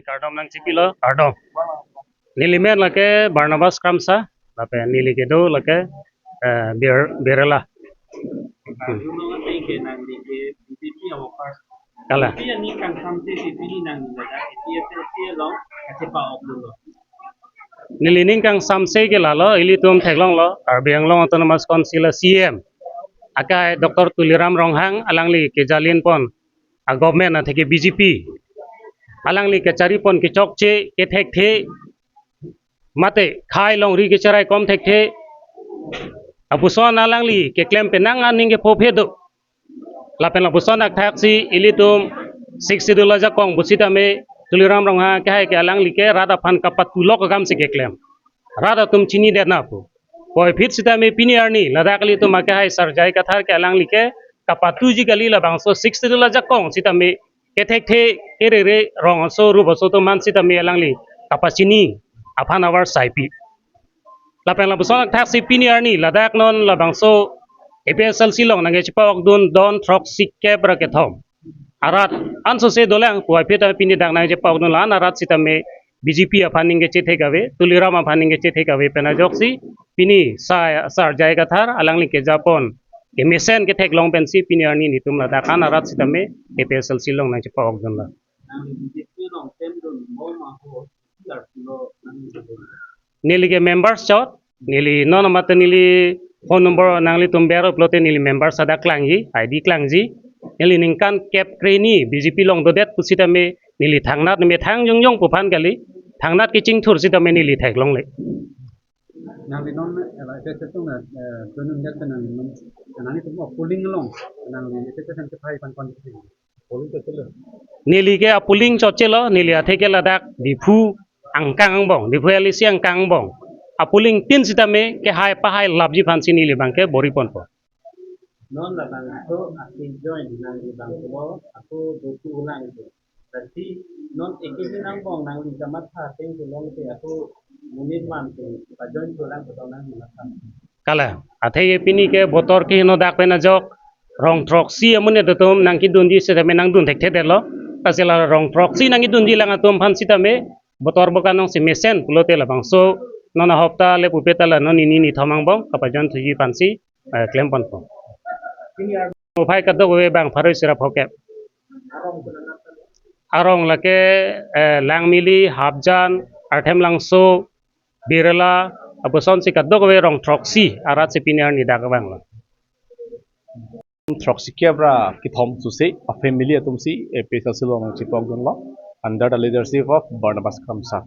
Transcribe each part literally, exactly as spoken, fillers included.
Kardom nangchipilo, kardom. Neli men lake Barnabas Kramsa, lapen neli kedo lake eh, Bir, Birla. Hmm. Kala. Neli ning kangsamse ke lalo, ilitum theklonglo, Karbi Anglong Autonomous Council a C M akai Doctor Tuliram Ronghang, alangli kejalin pon a government atheke B J P. Alangli kachari pon kechokche, kethekthe, mate khei longri kecherai kom thekthe. Lapuson alangli keklem penang aning kepho phe do. Lapen lapuson akthaksi ilitum Sixth Schedule ajakong pusitame Tuliram Ronghang kehai ke alangli ke rat aphan kapatulok akam si keklem. Rat atum chinidet na pu. Puvoiphit sitame pini arni ladak ilitum akehai Sar J I Kathar ke alangli ke kapatuji kali, labangso Sixth Schedule ajakong sitame kethekthe, kerere, rong aso rup aso atum aphan sitame alangli kapachini aphan avarsai pi. Lapen lapuson akthaksi pini arni ladak non labangso A P H L C along nangkechepakdun don throksi kep ra kethom arat ansose dolang, puvoiphit pini dak nangchepakdun la-an arat sitame B J P aphan ning kechethek ave, Tuliram aphan ning kechethek ave pen ajoksi pini Sa-, Sar J I Kathar alangli kejapon kemesen ketheklong pensi pini arni nelitum ladak an arat sitame A P H L C along nangchepakdun la. Neli ke members chot, neli non mate neli phone number nanglitum ber upload te neli members adak klangji, I D klangji. Neli ningkan kep kreni B J P along dodet pusitame neli thangnat methang jongjong pu aphan kali, thangnat kechingthur sitame neli theklongle. Nangli non, eh, ete setung na, eh, dunun dak nangli non, nangli tum polling along, nangli ete setung kepai pan kon. Polling chotchelo. Neli ke a polling chotchelo, neli atheke ladak Diphu angkang angbong, Diphu L A C angkang angbong. A polling tin sitame kehai pahai lapji aphansi neli abangke bor-i ponpo. Non labangso ake join nangli abangke lo, ako dotu ulang itu. Berarti non eke si nangbong nangli kamatha ateng kelong te ako monit man te pajoin pulang betul nangli matha. Kala, atheke pini ke botor kehingno dak pen ajok, rong throksi amonit atum nangkedunji sitame nangdun thekthedetlo. Lasi la rong throksi nangkedunji lang atum aphan sitame botor bokan nong si mesen pulote labangso non ahopta le pupe ta la non nini nithom angbong kapajoin thuji aphansi, eh, klem ponpo. Uphai kadokave bang pharo isi ra phokep. Arong lake, eh, Langmili, Hapjan, Arthemlangso, Birla, lapusonsi kadokave rong throksi arat si pini arni dak vanglo. Throksi kep ra kethom suse a family atum si A P H L C along nangchepakdunlo under the leadership of Barnabas Kramsa.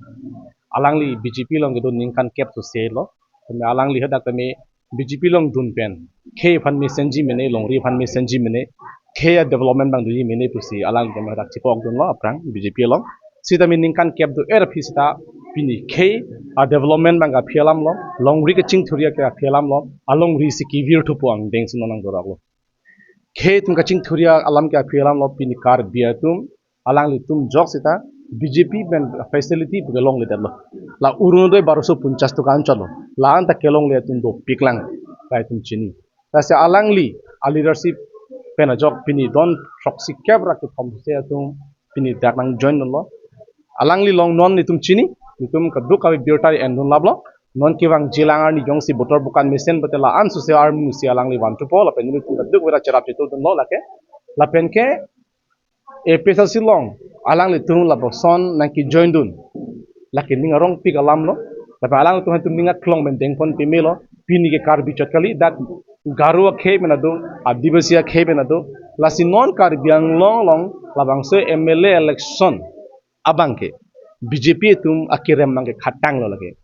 Alangli B J P along kedo ningkan kep suse lo. Tame alangli hadak tame B J P along dun pen khei aphan mesenji mene, longri aphan mesenji mene, khei a development abang doji mene pusi alangli tame hadak chepakdunlo aphrang B J P along. Sitame ningkan kep do-er aphi sita pini khei a development abang kaphi alam lo, longri kachingthurji kaphi alam lo, alongri si kevir thupo angdeng si non nangdorok lo. Khei atum kachingthurji alam kaphi alam lo, pini Karbi atum alanglitum ajok sita B J P pen facility pu kelongledetlo. La Orunodoi baroso ponchas toka anchotlo. La-an ta kelongle atum dopiklang, la itum chini. Lasi alangli a leadership pen ajok pini don throksi kep ra kethom se atum pini dak nangjoin lo. Alangli along non itum chini, itum kadokave birta endun laplo. Non kevangji lang arni jongsi botor bokan mesen pute la-an suse armu si alangli van thupo, lapen nelitum kadokave ra cherap chetudunlo lake. Lapen ke A P H L C along alanglitum lapuson nangkejoin dun, lake ning arongpik alam lo. Lapen alanglitum haitum ning aklong pen dengpon pemelo. Pini ke Karbi chot kali, dak Garo akhei pen ado, Adivasi akhei pen ado. Lasi non Karbi Anglong along labangso M L A election abangke B J P atum akerem abangke khatanglo lake.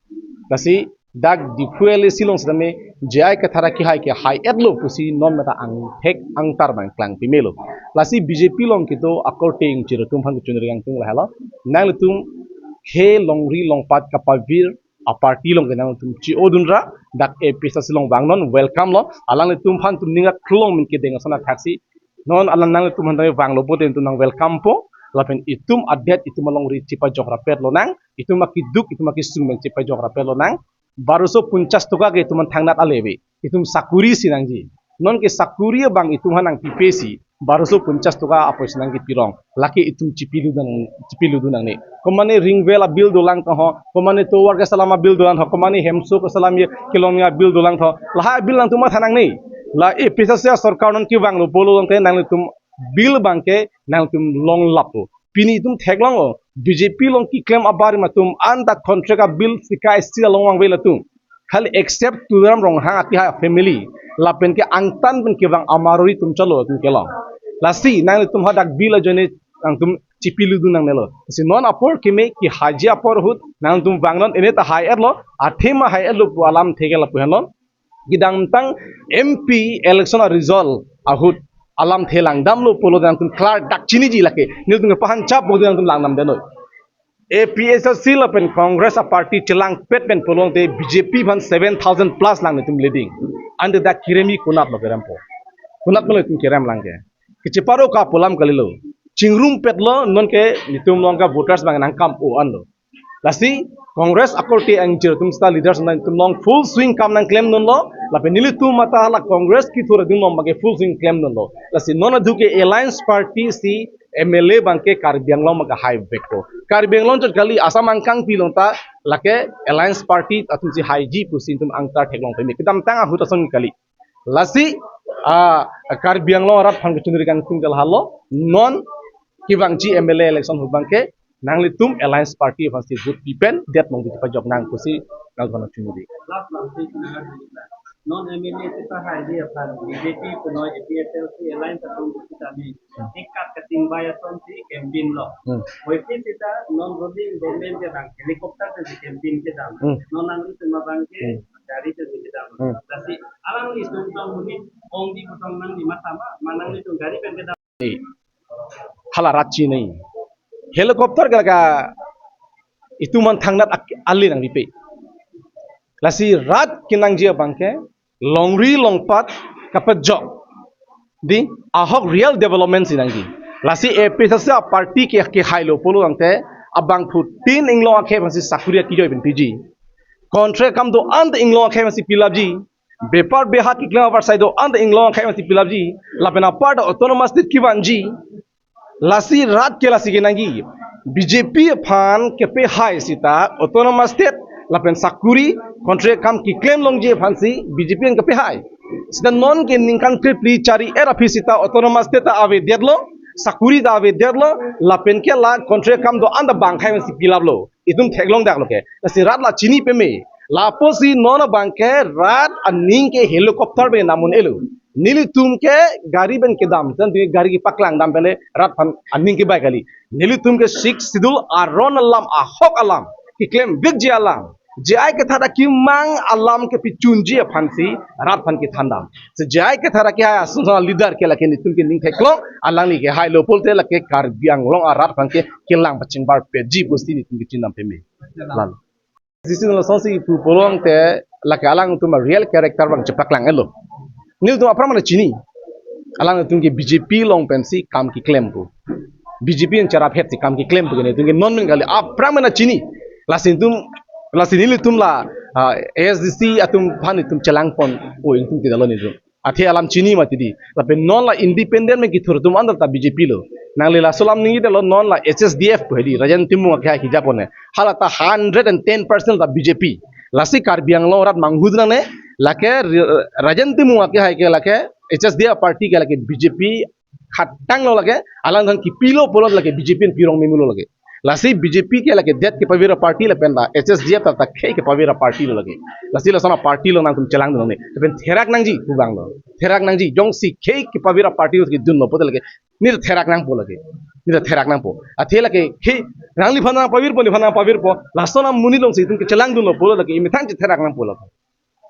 Lasi dak Diphu L A C along sitame J I Kathar akehai ke hai-etlo pusi non meta angthek angtar abang klang pemelo. Lasi B J P along kedo akorte ingchir atum aphan kechunri kangtung lahelo. Nanglitum khei longri longpat kapavir a party along ke nangtum chi-odun ra, dak A P H L C along vangnon, welcome lo. Alanglitum aphan itum ning aklong pen kedeng ason athaksi. Non alang nanglitum aphan vanglo pute itum nang welcome po. Lapen itum adet itum alongri chepajok rapet lonang. Itum akeduk, itum akesung pen chepajok rapet lonang. Baroso ponchas toka ke itum aphan thangnat ale ave. Itum sakuri si nangji. Non ke sakuri abang itum aphan nangpipe si baroso ponchas toka apoisa nangkepirong. Lake itum chipiludun, chipiludun nangne. Komane ring well a-bill dolang tong ho, komane tovar keselam a-bill dolang ho, komane hemso keselam ye kelong a-bill dolang ho. Lahai a-bill nangtum matha nangne. La A P H L C a-sorkar non kevanglo pulo tangte nanglitum bill abangke nangtum longlappo. Pini itum theklong o, B J P along keklem abarim atum anta contract a-bill sika isi along vangve latum. Khali except Tuliram Ronghang ati ha family. Lapen ke angtan pen kevang amaruri atum chalo atum kelong. Lasi nanglitum hadak bill ajoine nangtum chipiludun nangnelo. Si non apor keme kehaiji apor ahut nangtum vangnon, ene ta hai-etlo, athema hai-etlo pu alamthe ke lapu henlo. Kedamtang M P election a-result ahut alamthe langdamlo pulo nangtum klardak chiniji lake. Nelitum pahan chap bo nangtum langdamdetnoi. A P H L C lapen Congress a-party chelangpet pen pulo tangte B J P aphan seven thousand plus lang nelitum leading. Ante dak kerem-i konatlo kerempo. Konatlo nelitum kerem langke. Kecheparo ka pu alam kalilo. Chingrumpetlo nonke nelitum along ka voters abang nangkam-o anlo. Lasi Congress akorte angjir atum seta leaders nangtum along full swing kam nangklemdunlo. Lapen nelitum mate la Congress kethur atum along abangke full swing klemdunlo. Lasi non aduk ke alliance party si M L A abangke Karbi Anglong abangke haivekpo. Karbi Anglong chot kali, Assam angkangpi along ta lake alliance party atum si haiji pusi nelitum angtar theklong peme. Kedamtang ahut ason kali. Lasi, ah, Karbi Anglong arat aphan kechonri kangtung ke lahelo, non kevangji M L A election ahut abangke nanglitum alliance party aphan si vote pipen det mong di pajok nang pusi nang kono chunri. Last, last, non M L A seta haiji aphan B J P punoi A P H L C alliance atum seta ni ikat kating bai asonsi campaign lo. Hmm. Hoiti seta non ruling government kedam helicopter si campaign kedam. Hmm. Non nanglitum abangke Hmm. gari si kedam. Hmm. Lasi alanglitum tong monit ongdi kosong nangli matha ma, ma nanglitum gari pen kedam. Hala rat chinine. Helicopter ke lake itum aphan thangnat ak-, ali nangpipe. Lasi rat kenangji abangke longri longpat kapajok. Di ahok real development si nangji. Lasi A P H L C a-party ke, kehailo pulo tangte abangphutin inglong akhei aphan si sakuri akejoi pen piji. Contract akam do-an ta inglong akhei aphan si pilapji. Bepar beha keklem apar sai do-an ta inglong akhei aphan si pilapji. Lapen apar ta autonomous state kevanji. Lasi rat ke lasi kenangji. B J P aphan kepehai seta autonomous state lapen sakuri contract akam keklem longji aphan si B J P aphan kepehai. Seta non ke ningkan krepli chari-et aphi seta autonomous state ta avedetlo, sakuri ta avedetlo, lapen ke la contract akam do-an ta bangkhei aphan si pilaplo. Itum theklongdaklo ke. Lasi rat la chini peme. Lapusi non abangke rat aning ke helicopter pen nang un-elo. Nelitum ke gari pen kedam, tan gari kepaklang dam pen le rat aphan aning kebai kali. Nelitum ke Sixth Schedule aron alam, ahok alam, keklem vekji alam, J I Kathar akemang alam kepachunji aphan si rat aphan kethandam. Si J I Kathar akehai ason ason leader ke lake nelitum ke ning theklong, alangli kehailo pulote lake Karbi Anglong arat aphan ke kelang pachingbar peji pusi nelitum kechindam peme. Lalo. Sisi lasonsi pu pulo tangte lake alangtum a-real character abang chepaklang-etlo. Nelitum aphrang mana chini. Alangtum ke B J P along pensi kam keklem pu. B J P yang charaphet si kam keklem pu ke nelitum ke non men kali aphrang mana chini. Lasi itum, lasi nelitum la, ah, A S D C atum aphan itum chelangpon. O itum tidak lo nelitum. Athe alam chini mati di. Lapen non la independent pen kethur atum anta ta B J P lo. Nangli laso alam ningje-etlo, non la H S D F pu hedi. Rajen Timung akehai kejapon ne. Hala ta hundred and ten percent ta B J P. Lasi Karbi Anglong arat manghudun nangne. Lake Ri-, Rajen Timung akehai ke lake H S D F party ke lake B J P khatang lo lake. Alangtum kepilo pulo lake B J P pirong memulo lake. Lasi B J P ke lake det kepavir a-party lapen la H S D F ta, ta khei kepavir a-party lo lake. Lasi lason a-party lo nangtum chelangdun nangne. Lapen therak nangji pu abang lo. Therak nangji jongsi khei kepavir a-party lo kedunlo pulote lake. Neli therak nangpo lake. Neli therak nangpo. Athe lake khei nangliphan nangpavirpo, neliphan nangpavirpo. Lason amonit alongsi itum kechelangdunlo pulo lake. Imethang chetherak nangpo lake.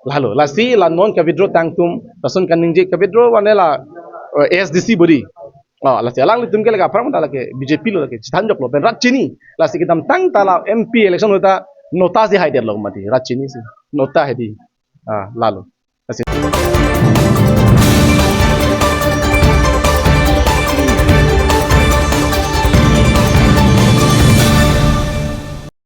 Lalo, lasi la non ka-withdraw tangtum, lason kaningje ka-withdraw mane la, eh, A S D C body. Oh, lasi alanglitum ke lake aphrang ta lake B J P lo lake, chethanjoklo, pen rat chini. Lasi kedamtang ta la M P election ahut ta nota si haidetlo mati, rat chini si. Nota hedi. Ah, lalo.